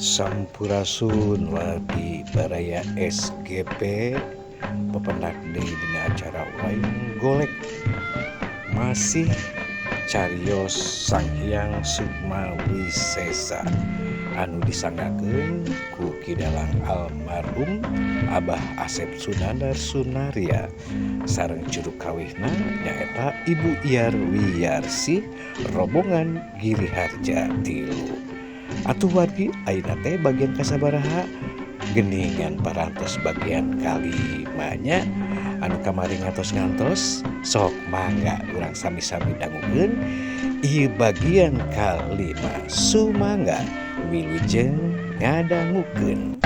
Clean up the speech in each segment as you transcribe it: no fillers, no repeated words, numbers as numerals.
Sampurasun wargi Baraya SGP pependak deui dina acara wayang golek masih carios Sanghyang Sukma Wisesa anu disanggakeun ku Ki Dalang almarhum Abah Asep Sunandar Sunarya sareng juru kawihna nyaeta Ibu Iyar Wiyarsih rombongan Giri Harja 3. Atuh wargi ayeuna teh bagian kasabaraha geningan parantos bagian kalimanya anu kamari ngantos-ngantos sok mangga urang sami-sami dangukeun ieu bagian kalima sumangga wilujeng ngadangukeun.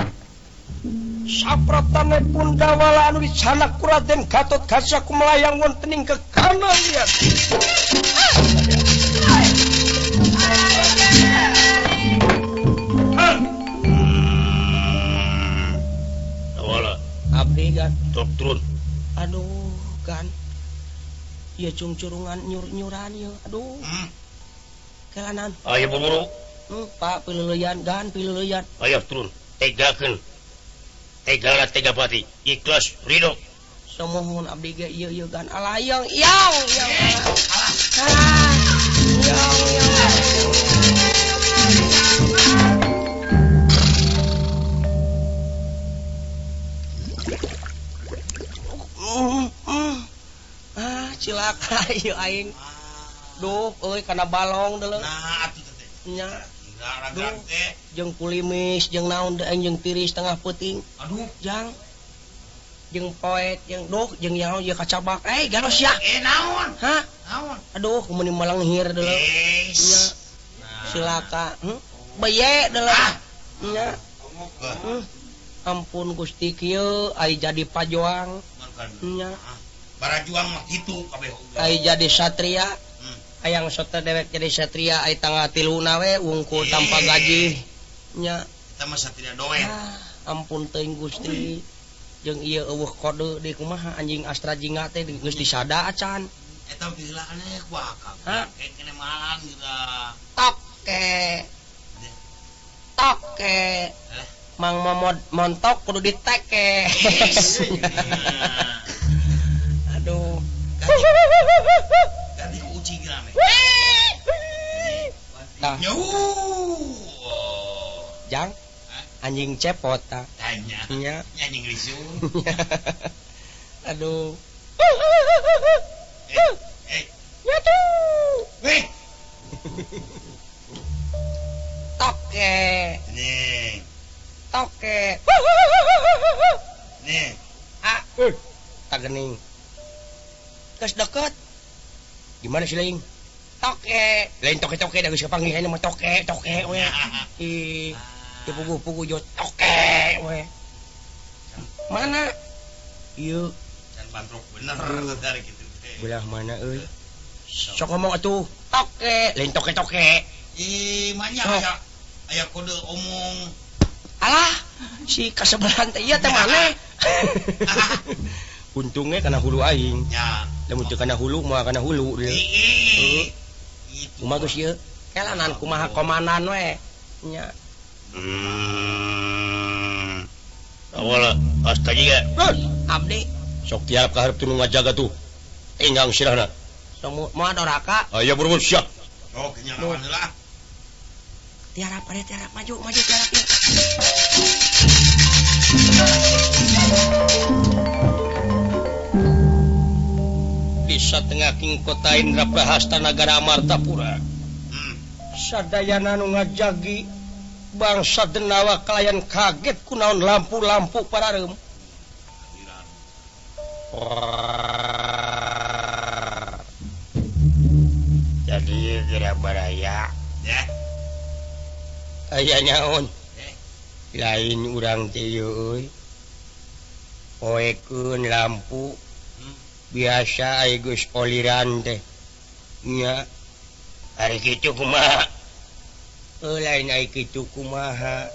Sapratane Pundawala anu dicanak ku Raden Gatot Kaca kumelayang wonten ing kekana liat. Abdi gan tok turun. Aduh gan. Ieu cungcurungan nyur-nyuran ieu. Aduh. Kelanan. Ayo buru-buru. Pak pileuleyan gan pileuleyan. Ayo turun. Tegakeun. Tegala tega pati. Ikhlas ridho. Sumuhun abdi ge ieu ieu gan alayang iang iang. Alah. Iang iang. Ah cilaka ieu aing. Duh euy kana balong deuleu. Nah atuh teh. Nya. Duh, jeung kulimis jeung naon deui aing jeung tiris tengah peuting. Aduh, jang. Jeung poet jeung duh jeung nyaho ieu kacabak. Eh garos ya. Eh naon? Hah? Naon? Aduh, meuni malenghir deuleu. Nya. Cilaka. Beye deuleu. Nya. Ampun Gusti kieu ai jadi pajoang. Nya. Barajuang mah kitu kabeh. Ai jadi satria. Hayang sote dewek jadi satria ai tanggal 3 na we wungkul tanpa gaji. Nya. Eta mah satria doe. Ampun teuing Gusti. Jeung ieu eueuh kode deui kumaha anjing Astra Jingga teh geus disada acan. Eta pilaan ku akang. Kene malang geura. Toke. Toke. Mang Momod montok kudu diteke. Aduh. Ganti ku uci geura meh. Tah. Jang. Anjing cepot tah. Tanya. Nya. Anjing risu. Aduh. Eh. Nyatu. Weh. Toke. Nih. Toke. Nih. Ah. Tak gening. Geus deket. Gimana sih lain? Toke. Lain toke-toke da geus kapanggih ayeuna mah toke, toke we. Ih, dipuguh-puguh jo toke we. Mana? Ieu can bantrok bener dari kitu teh. Belah mana euy? Sok ngomong atuh. Toke, lain toke-toke. Ih, manya aya kode omong. Alah, si kasebelahan teh ieu teh maneh. Untungnya kana hulu aing. Ya. Lamun teu kana hulu moal kana hulu deui. Heeh. Kumaha geus ieu? Kelanan kumaha komandan we. Nya. Awal asta jiga. Abdi sok tiarap ka hareup teu nu ngajaga tuh. Enggang sirahna. Sok moal doraka. Aya buru-buru siap. Sok nyaman heula. Tiarap ade tiarap maju maju tiarap ieu. Di satengahing kota Indraprahasta nagara Amartapura. Sadayana nu ngajagi bangsa Denawa kalayan kaget kunaon lampu-lampu parareum. Jadi geura baraya. Ya. Aya nyaon. Lain urang teh euy. Poekeun lampu. Biasa ai geus oliran teh. Nya. Ari kitu kumaha? Lain ai kitu kumaha?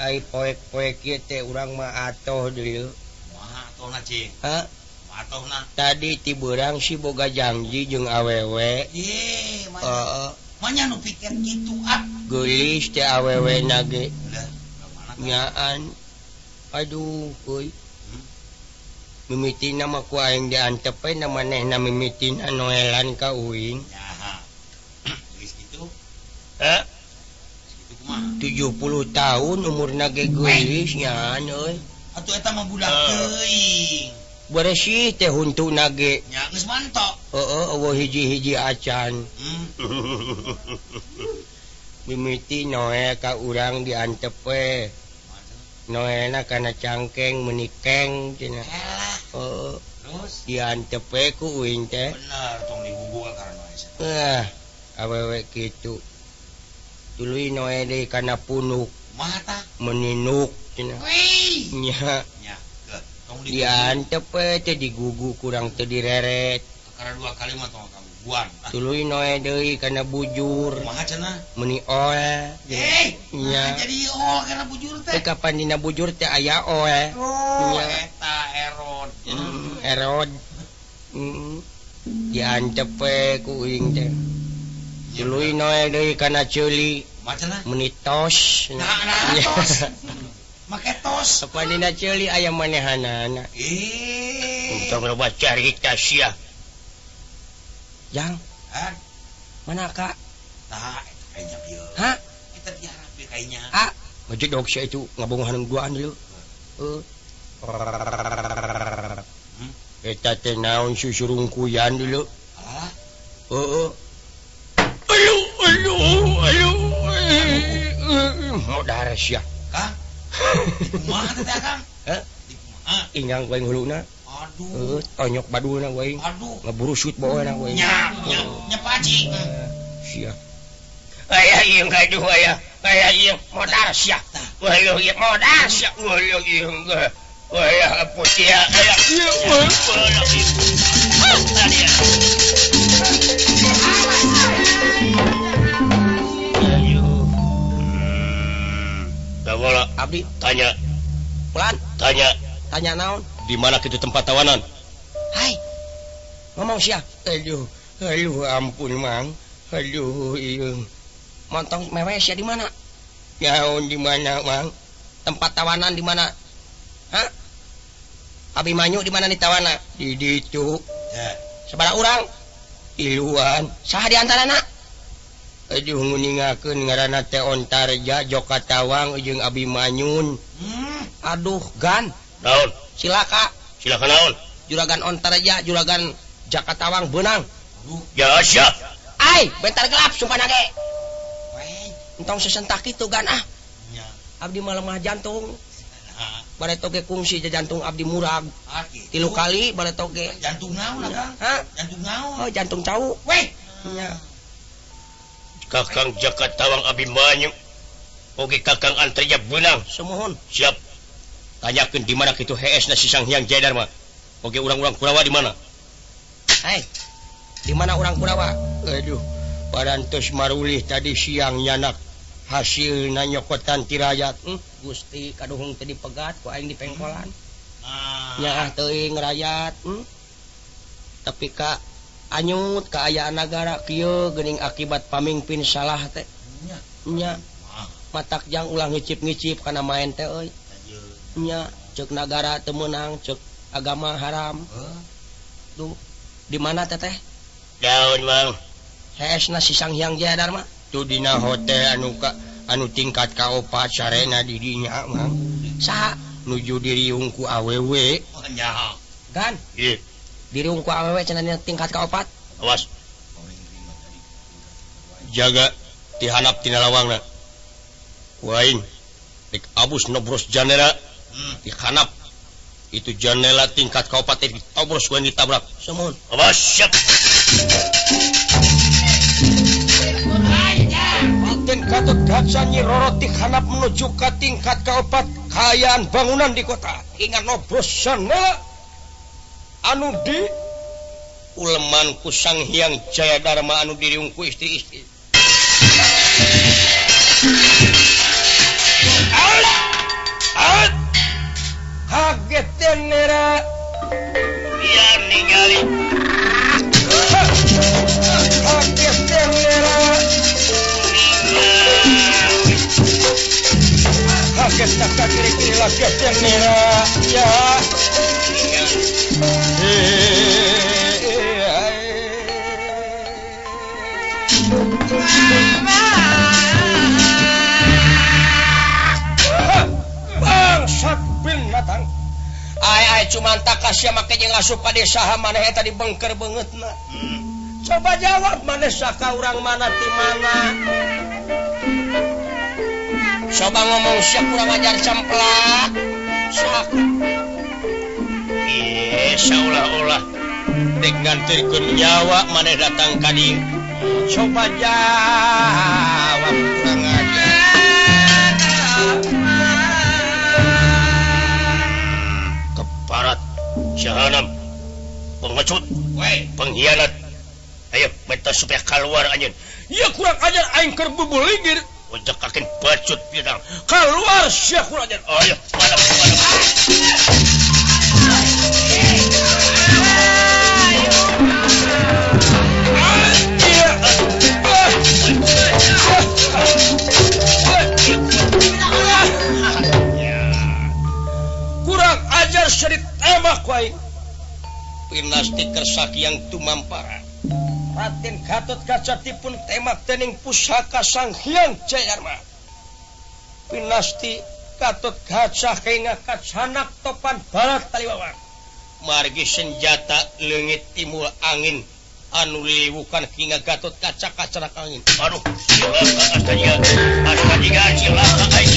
Ai poek-poek ieu teh urang mah atoh deui. Kumaha atohna cing? Hah? Atohna. Tadi ti beurang si boga janji jeung awewe. Ye, heeh. Manya nu pikir kitu ah. Geulis teh awewe na ge. Nyaan. Aduh euy. Mimitina mah ku aing diantep we na manehna mimitina noelan ka uing. Nyaha. Geus kitu. Heh. Kitu kumaha? 70 tahun umurna ge geulis nyaan euy. Atuh eta mah budak teuing. Beresih teh huntuna ge. Nya geus mantok. Heeh, eueuh hiji-hiji acan. Mimiti noel ka urang diantep we. Noelna kana cangkeng menikeng cenah. Heeh. Terus diantep we ku uing teh. Bener tong digugu karena noel. Ah, awewe kitu. Tuluy noel deui kana punuk. Kumaha tah? Meninuk cenah. Nya. Nya, tong diantep we teh digugu kurang teu direret. Karena dua kali mah tong kaguguan. Tuluy noe deui kana bujur. Kumaha cenah? Meuni ol. Nya jadi ol kana bujur teh. Teh kapan dina bujur teh aya ol. Oh, eta erod. Erod. Diantep we ku uing teh. Tuluy noe deui kana ceuli. Kumaha cenah? Meuni tos. Nah, tos. Make tos. Kapan dina ceuli aya manehanana. Eh. Tong loba carita sia. Jang, ha? Mana kak? Tah, eta kayaknya bieu. Hah? Kita diharap bieu kayaknya. Ah, majedog sia itu ngabongohan duaan deui. Heuh. Eta teh naon susurungkuyan dulu. Alah. Heeh. Aduh, aduh, aduh. Modar sia. Kang. Di kumaha teh Kang? Hah? Di kumaha? Ingang ku aing huluna. Aduh. Tonyok badulna we. Aduh. Ngeburusut bawa we. Nya, nya, nya Pak Haji. Sia. Aya ieu gaduh aya. Aya ieu modar sia. Waduh ieu modar sia. Waduh ieu. Wah, putih aya ieu. Ayo. Bawa abdi tanya. Pelan tanya. Tanya naon? Di mana itu tempat tawanan? Hai. Ngomong sia. Aduh, aduh ampun Mang. Aduh ieu. Montong meweh sia di mana? Naon di mana, Mang? Tempat tawanan di mana? Hah? Abimanyu di mana ditawana? Di ditu. Ya. Sabaraha urang? Tiluan. Saha di antarana? Aduh nguningakeun ngaranna teh Ontarja Joka Tawang jeung Abimanyun. Aduh, gan. Naon? Silaka. Silaka naon? Juragan Ontarja, juragan Jaka Tawang beunang. Ya sia. Ai, bentar gelap sumpah nage. Entong sesentak kitu gan ah. Nya. Abdi mah lemah jantung. Bareto ge kungsi jantung abdi murag. Ah, kitu. 3 kali bareto ge. Jantung naon Kang? Hah? Jantung naon? Oh, jantung cau. Weh. Nya. Kakang Jaka Tawang Abimanyu. Oge Kakang Antarja beunang. Sumuhun. Siap. Tanyakeun di mana kitu heesna si Sang Hyang Jaya Dharma. Oge urang-urang Kurawa di mana? Hai. Di mana urang Kurawa? Aduh, parantos marulih tadi siang nyanak hasilna nyokotan ti rayat. Gusti kaduhung teu dipegat ku aing dipengkolan. Nah. Nyaah teuing rayat. Tapi ka anyut kaayaan nagara kieu geuning akibat pamimpin salah teh. Nya. Nya. Matak jang ulah ngicip-ngicip kana main teh euy. Nya, ceuk nagara teu meunang, ceuk agama haram. Duh, di mana teteh? Daun, Mang. Heesna si Sang Hyang Jaya Dharma. Tuh dina hotel anu ka anu tingkat ka-4 sarena di dinya, Mang. Saha nuju diriung ku awewe? Oh, nya. Gan. Ieu. Diriung ku awewe cenah dina tingkat ka-4. Awas. Jaga tihanap tina lawangna. Ku aing dik abus nobros janela. Dihanap itu janela tingkat ka-4 ditobros ku aing ditabrak. Sumuhun. Awas, siap. Raden Gatot Kaca Nyi Roro dihanap menuju ke tingkat ka-4 kaayaan bangunan di kota. Ingat nobros janela anu di uleman ku Sang Hyang Jaya Dharma anu diriung ku istri-istri. Kaget nera biar ningali. Kaget nera. Cilaka janera ya. Bangsat binatang. Ai ai cuman tak kasih make jeung asup ka desa maneh eta dibengker beungeutna. Coba jawab maneh saka urang mana ti mana. Coba ngomong siap kurang ajar cemplak. Sok. Ih, seolah-olah dek nganterkeun nyawa maneh datang ka dieu. Coba jawab kurang ajar. Keparat jahanam, pengecut, pengkhianat. Ayo minta supaya keluar anjeun. Ya kurang ajar aing keur bubuligir. Ojek kakin bacut bidang. Keluar sia kurang ajar. Ayo, mana. Kurang ajar serit emak wae. Pinasti kersakyang tumampara. Raden Gatot Kaca dipun temak dening pusaka Sang Hyang Jayarma. Pinasti Gatot Kaca kenga kacanak topan barat taliwawang. Margi senjata leungit timul angin anu liwukan hingga Gatot Kaca kacanak angin. Aduh, cilaka astaga. Astaga cilaka aing.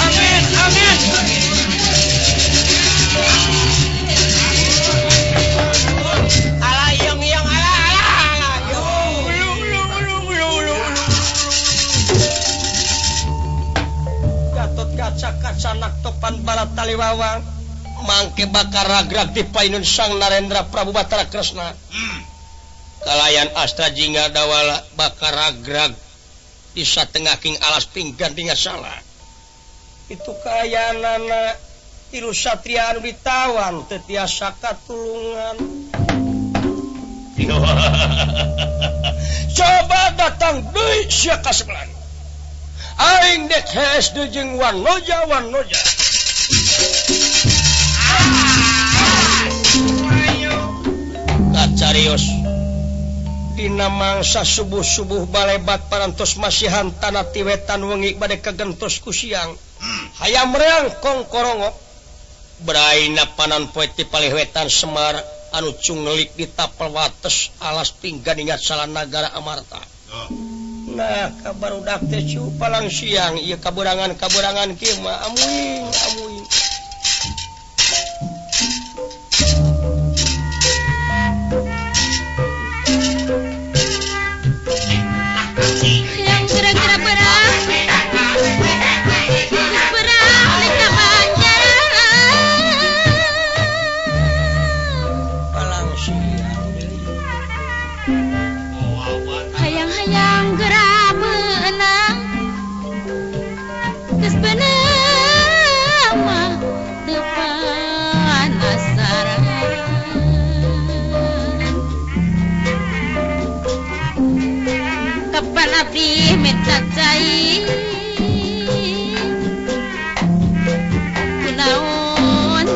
Amin, amin. Ala yang yang ala ala ala. Gatot Kaca kacanak topan barat taliwawang. Mangke bakar ragrag di painun Sang Narendra Prabu Batara Kresna. Kalayan Astra Jingga Dawala bakar ragrag di satengaking alas pinggan dinga salah. Itu kayanana tilu satria anu ditawan teu tiasa katulungan. Coba datang deui sia ka sebelah. Aing dek hees deui jeung Wanoja Wanoja. Kacarios dina mangsa subuh-subuh balebat parantos masihan tanah ti wetan wengi bade kagentos ku siang. Hayam reang kongkorongok braina panon poe ti palih wetan Semar anu cunglik di tapel wates alas pinggan ingat salah nagara Amarta. Nah kabarudak teh cu palang siang ieu kaburangan-kaburangan kieu mah amuing amuing. Yang kira-kira berang berang leka banjaran palang siang hayang-hayang gerak menang geus beunang mah teu panasaran. Kapan abdi minta cai kunaon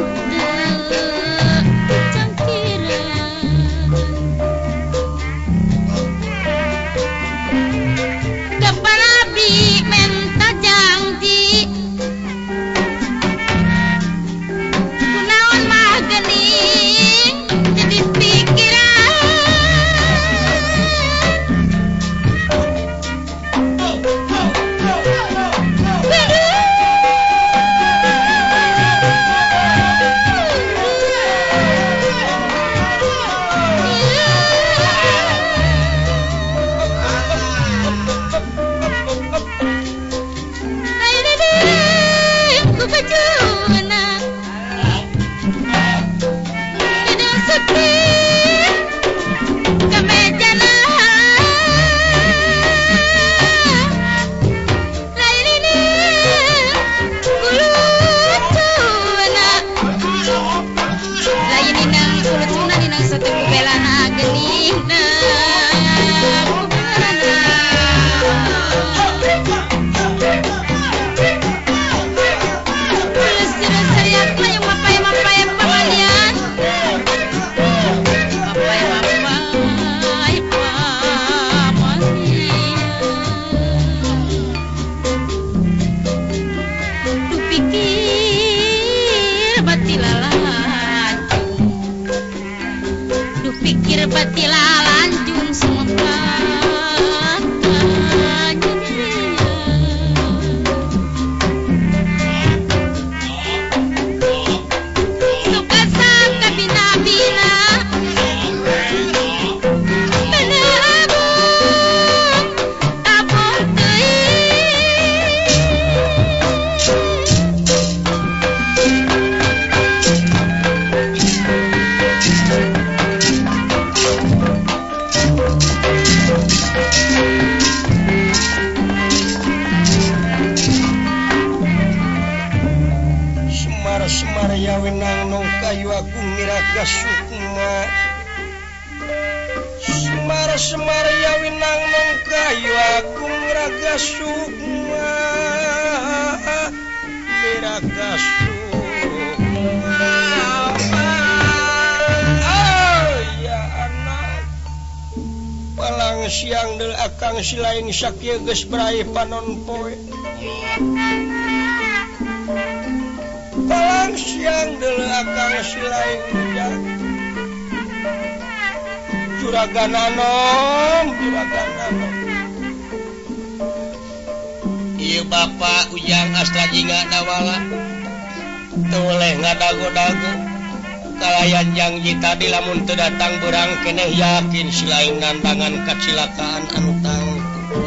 teu cangkiran. Kapan abdi minta janji kunaon mah geuning jadi pikiran. Oh, oh, oh. Niraga Sukma Semar Semar Yawinang Nongkayu Agung Raga Sukma Niraga Sukma. Oh ya anak palang siang del akang silaing sakieu geus beraih panon poe. Palang siang del akang silaing ujang juragan anom juragan anom. Ieu Bapak Ujang Astra Jingga Dawala teu weleh ngadago-dago kalayan janji tadi lamun teu datang beurang keneh yakin silaing nandangan kacilakaan anu tangtu.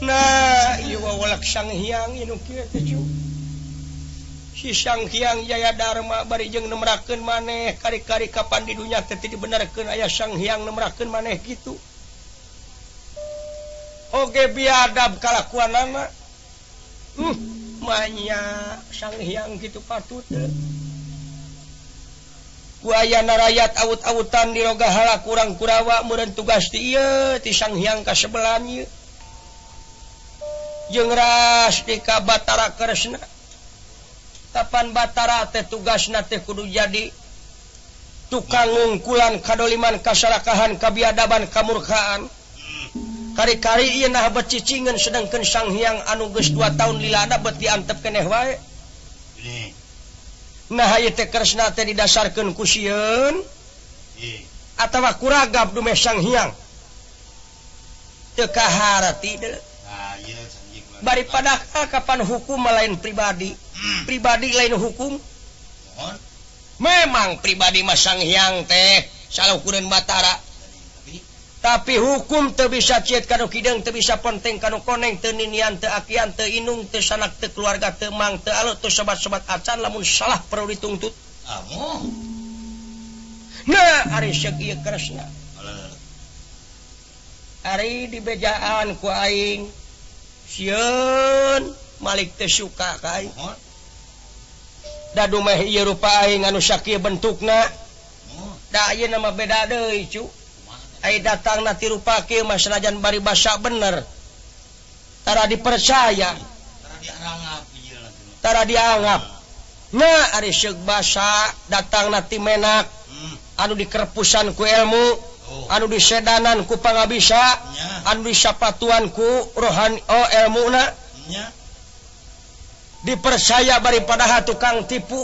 Nah, ieu wawalak Sang Hyang anu kieu teh cu. Si Sang Hyang Jaya Dharma bari jeung nemrakeun maneh kari-kari kapan di dunya teh teu dibenerkeun aya Sang Hyang nemrakeun maneh kitu. Oge biadab kalakuanana. Manya Sang Hyang kitu patut teu. Ku ayana rayat awut-awutan diroga hala kurang Kurawa meureun tugas ti ieu ti Sang Hyang kasebelan ieu. Jeung ras di ka Batara Kresna. Kapan Batara teh tugasna teh kudu jadi tukang ngungkulan kadoliman kasalakahan kabiadaban kamurkaan. Kari-kari ieu nah bet cicingeun sedengkeun Sang Hyang anu geus 2 tahun lilana bet diantep keneh wae. Nah ieu teh Kresna teh didasarkeun ku sieun atawa kuragap dumeh Sang Hyang. Teu kaharti deuleu. Bari padahal kapan hukum lain pribadi, pribadi lain hukum. Memang pribadi mah Sang Hyang teh salukureun Batara. Tapi hukum teu bisa cieut kanu kideung, teu bisa ponteng kanu koneng, teu ninian, teu akian, teu inung, teu sanak, teu keluarga, teu mang, teu alus, teu sobat-sobat acan lamun salah perlu dituntut. Nah, ari seuk ieu Kresna. Ari dibejaan ku aing sieun Malik teu suka ka aing. Da dumeh ieu rupa aing anu sakieu bentukna. Da ayeuna mah beda deui cu. Ai datangna ti rupa kieu mah sanajan bari basa bener. Tara dipercaya. Tara dianggap. Nah ari seuk basa datangna ti menak anu dikerpusan ku ilmu, anu disedanan ku pangabisa, anu disapatuan ku rohani oh ilmuna. Dipercaya bari padahal tukang tipu.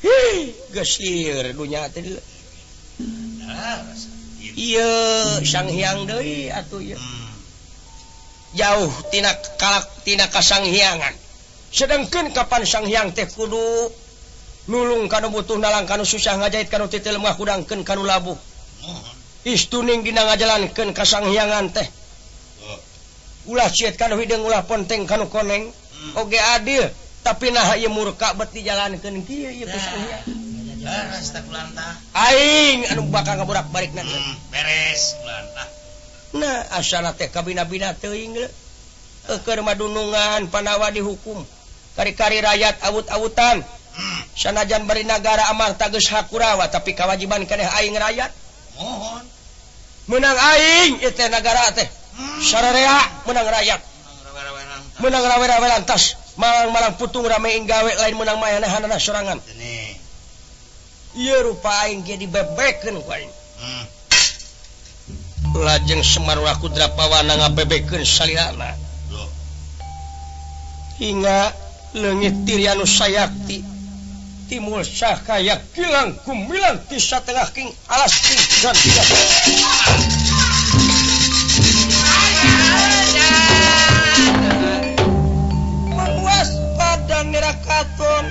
Hi, geus lieur dunya teh. Ieu Sang Hyang deui atuh ieu. Jauh tina kalak tina kasanghiangan. Sedengkeun kapan Sang Hyang teh kudu nulung kanu butuh nalang kanu susah ngajahit kanu teu lemah kudangkeun kanu labuh. Istuning dina ngajalankeun kasanghiangan teh. Ulah cieut kanu hideung ulah ponteng kanu koneng. Oge adil tapi nah ieu murka bet dijalankeun kieu ieu ku Sang Hyang. Aing anu bakal ngaborak-barikna. Beres kulantah. Nah asana teh kabina-bina teuing leuh. Keur madunungan Pandawa dihukum. Kari-kari rakyat awut-awutan. Sanajan bari nagara amarta geus hak Kurawa tapi kawajiban keneh aing rakyat. Mohon. Menang aing ieu teh nagara teh. Sararea menang rakyat. Menang rawe-rawe lantas. Malang-malang putung rame ing gawe lain menang mayanehanana sorangan. Ieu rupa aing ge dibebekeun ku aing. Lajeng Semar Wakudrapawana ngabebekeun salirana. Hingga leungit tiri anu sayakti timul sakaya kilang kumilang ti satengah king alas king gantian. Mangwaspada nirakaton.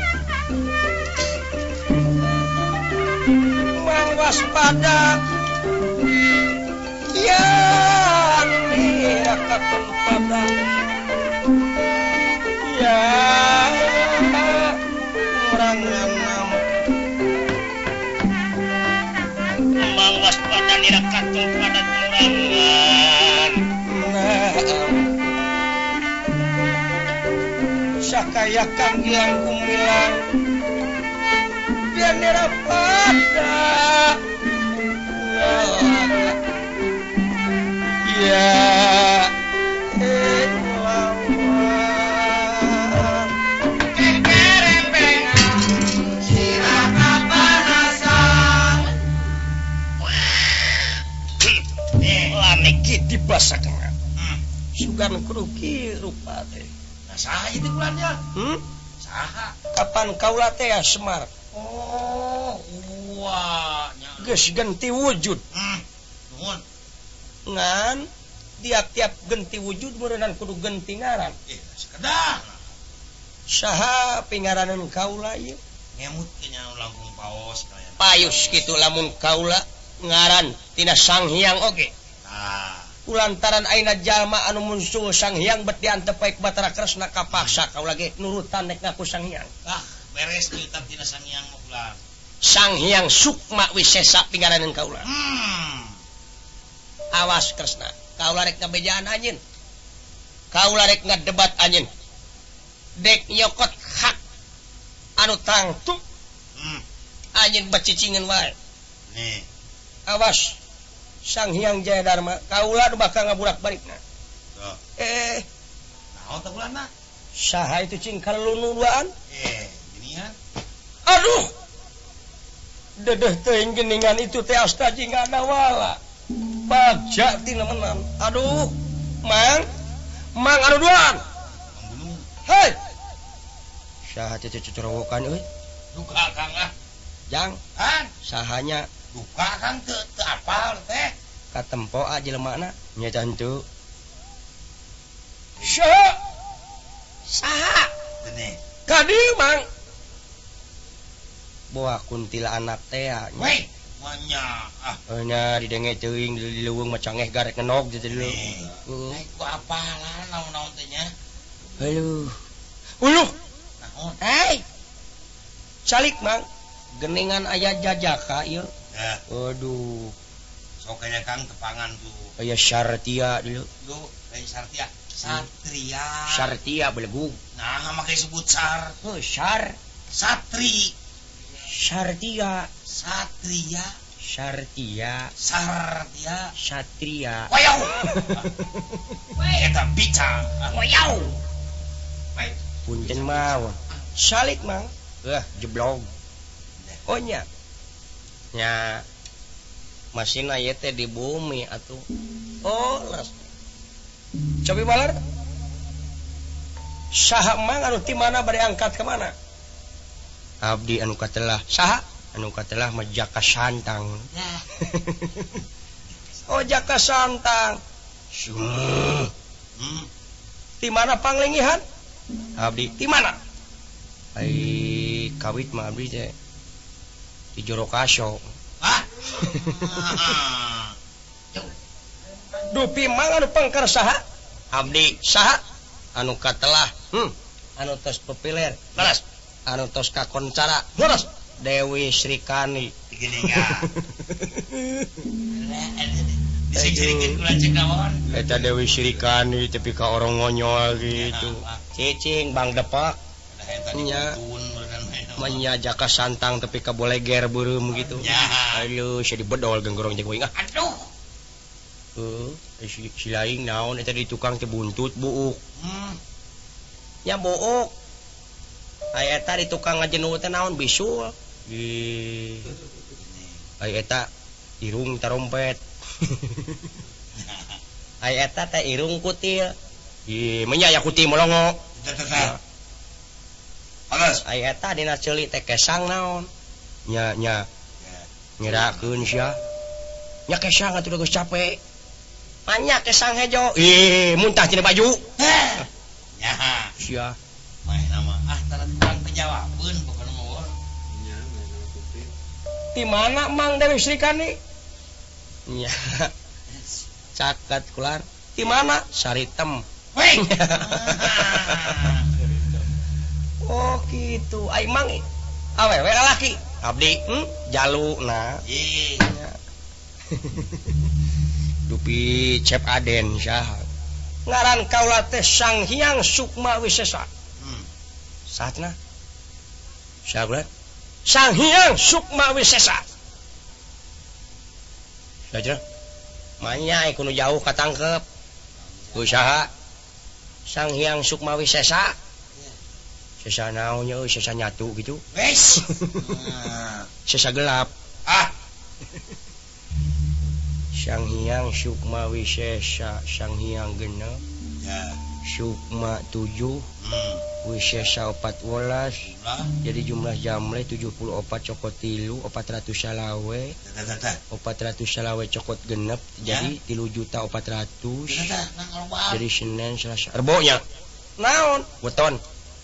Mangwaspada ya nirakaton pada ya merangan mangwaspada nirakaton pada turangan. Pusaka Yakang Gilang Gumilang biar pada ya dibasa kena sugan kuruki rupa teh. Nah, saha itu bulannya? Saha? Kapan kaula teh ya Semar? Oh, wah, geus ganti wujud. Nuhun. Ngan tiap-tiap ganti wujud meureunnan kudu ganti ngaran. Sekedar. Saha pingaranan kaula ieu? Ngemut nya langkung paos kaya. Payus kitu lamun kaula ngaran tina Sang Hyang oge. Kulantaran aina jalma anu muncul Sang Hyang bet diantep baik Batara Kresna kapaksa kaula ge nurutan nek ngaku Sang Hyang. Ah, beres kitab tina Sang Hyang mah ulah. Sang Hyang Sukma Wisesa pingaranan kaula. Awas Kresna, kaula rek ngabejaan anjeun. Kaula rek ngadebat anjeun. Dek nyokot hak anu tangtu. Anjeun becicingan wae. Nih. Awas Sang Hyang Jaya Dharma kaula nu bakal ngaburak-barikna. Naon teh ulah? Saha itu cing kalunu duaan? Ginian. Aduh. Dedeh teuing geningan itu teh asta jeung wala. Bagja tina menan. Aduh, Mang. Mang anu duaan. Pembunuh. Hei. Saha teh cucurowokan euy? Duka Kang ah. Jang. Han, sahanya duka Kang teu apal teh. Katempo a jelemana nya tentu. Saha? Saha? Geuning. Ka dieu Mang. Boa kuntil anak teh nya. Weh, manya ah. Nya didenge teuing di leuweung mah cangeh garek ngenog teh dulu. Heeh. Ku apalan naon-naon teh nya. Aduh. Uluh. Naon? Hei. Calik Mang. Geningan aya jajaka ieu. Aduh. Sok aya Kang tepangan tuh. Aya Sartia dulu. Duh, lain Sartia. Satria. Sartia belegug. Nah, make sebut sar. Heuh, sar. Satri. Sartia. Satria. Sartia. Sartia. Satria. Wayau. Eta bica. Wayau. Punten mawon. Salik Mang. Jeblog. Oh nya. Nya masina ieu teh di bumi atuh. Oh, leres. Cobi balar. Saha Mang anu ti mana bade angkat ka mana? Abdi anu katelah. Saha? Anu katelah mah Jaka Santang. Oh, Jaka Santang. Ti mana panglingihan? Abdi ti mana? Ai kawit mah abdi teh di Jorokaso. Hah? Dupi Mang anu pengker saha? Abdi saha? Anu katelah. Anu tos pepiler. Leres. Anu tos kakoncara. Leres. Dewi Srikani. Eta Dewi Srikani tepi ka orang ngonyol gitu. Cicing Bang Depak. Nya. Manya Jaka Santang tepi ka boleger beureum gitu. Aduh, sia dibedol genggorong jeung uing ah. Aduh. Si laing naon eta di tukang teh buntut buuk. Nya buuk. Aya eta di tukang ngajenu teh naon bisul. Ih. Aya eta irung tarompet. Aya eta teh irung kutil. Ih, menya aya kutil molongo. Aya eta dina ceuli teh kesang naon. Nya nya. Ngerakeun sia. Nya kesang atuh geus capek. Manya kesang hejo. Ih, muntah tina baju. Nya. Sia. Maena mah ah tara tukang teh jawabeun pokona mah wor. Nya, maena kutil. Ti mana Mang Dewi Srikani? Nya. Caket kular. Ti mana? Saritem. Weh. Oh gitu. Ai Mang awewe lalaki. Abdi, jalu na. Ih. Dupi Cep Aden saha. Ngaran kaula teh Sang Hyang Sukma Wisesa. Saatna saha Sang Hyang Sukma Wisesa. Saja manya kuno jauh katangkep. Usaha Sang Hyang Sukma Wisesa. Sesa naonnya euy sesa nyatu gitu. Wes. Sesa gelap. Ah. Sang Hyang Sukma Wisesa, Sang Hyang genep. Ya. Sukma 7. Wisesa 14. Jadi jumlah jamle 74 cokot 3, 400 salawe. 400 salawe cokot genep jadi 3.400.000. Jadi Senin Selasa Rebo nya. Naon? Weton.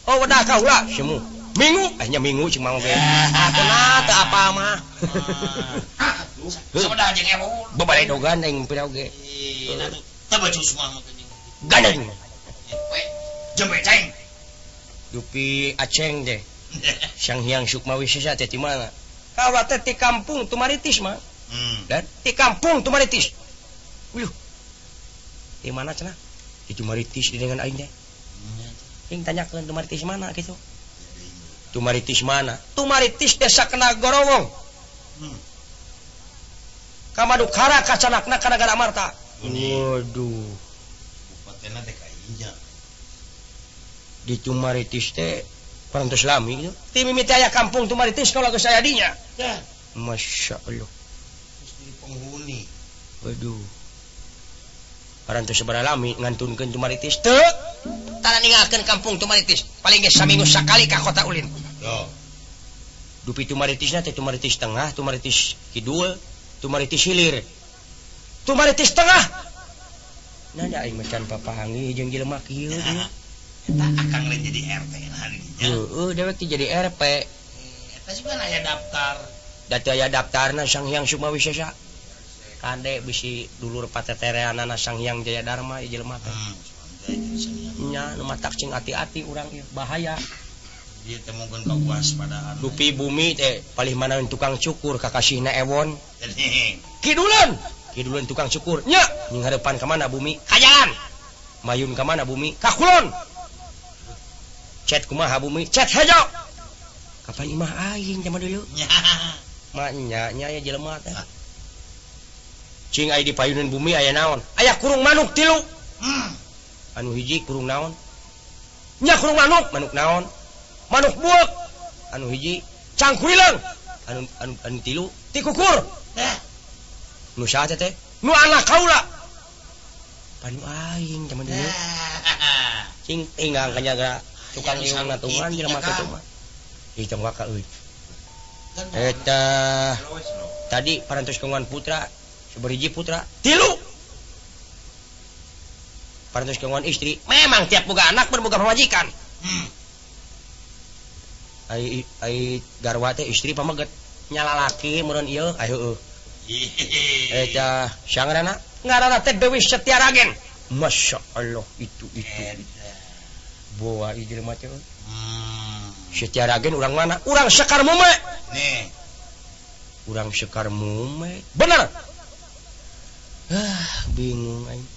Oh wedah kaula semu. Minggu, nya minggu cing mau ge. Atuna teu apa mah. Sabedah jeung ewu. Babaledogan aing pira oge. Teu becus mah gandeng. Jembe ceng. Dupi Aceng teh. Sang Hyang Sukma Wisesa teh di mana? Kaula teh ti kampung Tumaritis mah. Dan ti kampung Tumaritis. Uluh. Di mana cenah? Di Tumaritis di dengan aing teh. Aing tanyakeun Tumaritis mana gitu. Tumaritis mana? Tumaritis desa Kenagorowong. Kamadukara kacanakna ka Nagara Amarta. Waduh. Bupatena DKI nya. Di Tumaritis teh parantos lami gitu. Ti mimiti aya kampung Tumaritis kalau geus aya dinya. Ya. Masya Allah. Geus jadi penghuni. Waduh. Parantos sabaraha lami ngantunkeun Tumaritis teu. Tara ninggalkeun kampung Tumaritis. Paling geus saminggu sakali ka kota ulin. Yo. Dupi Tumaritisna teh Tumaritis tengah, Tumaritis kidul, Tumaritis hilir. Tumaritis tengah. Nah, da aing macan papahangi jeung jelema kieu. Eta akang lain jadi RT lah di dinya. Heeh, dewek teh jadi RT. Eta juga aya daftar. Da teu aya daftarna Sang Hyang Sukma Wisesa. Kade bisi dulur patetereanana Sang Hyang Jaya Dharma ieu jelema teh. Nya nu matak cing ati-ati urang ieu bahaya. Ieu teh mungkin kawaspadaan. Dupi bumi teh palih mana tukang cukur kakasihna ewon. Kidulan. Kidulan tukang cukur. Nya nying hareupan ka mana bumi? Ka jalan. Mayun ka mana bumi? Ka kulon. Cet kumaha bumi? Cet hejo. Kapan imah aing zaman dulu? Nya. Mah nya nya aya jelema teh. Cing aya di payunan bumi aya naon? Aya kurung manuk 3. Anu hiji kurung naon? Nya kurung manuk, manuk naon? Manuk bueuk. Anu hiji cangkuileung. Anu anu anu 3 tikukur. Nu saha teh? Nu anak kaula. Panu aing zaman dulu. Cing tinggal kanyaga tukang iung natungan jelema kitu mah. Ih tong waka euy. Eta tadi parantos kagungan putra, sabariji putra, 3. Parantos kagungan istri, memang tiap boga anak berboga pamajikan. Ai ai garwa teh istri pameget nya lalaki meureun ieu ai heueuh. Eta sangarana ngaranna teh Dewi Setiaragen. Masya Allah itu. Boa ieu jelema teh. Setiaragen urang mana? Urang Sekar Mume. Nih. Urang Sekar Mume. Bener. Ah, bingung aing.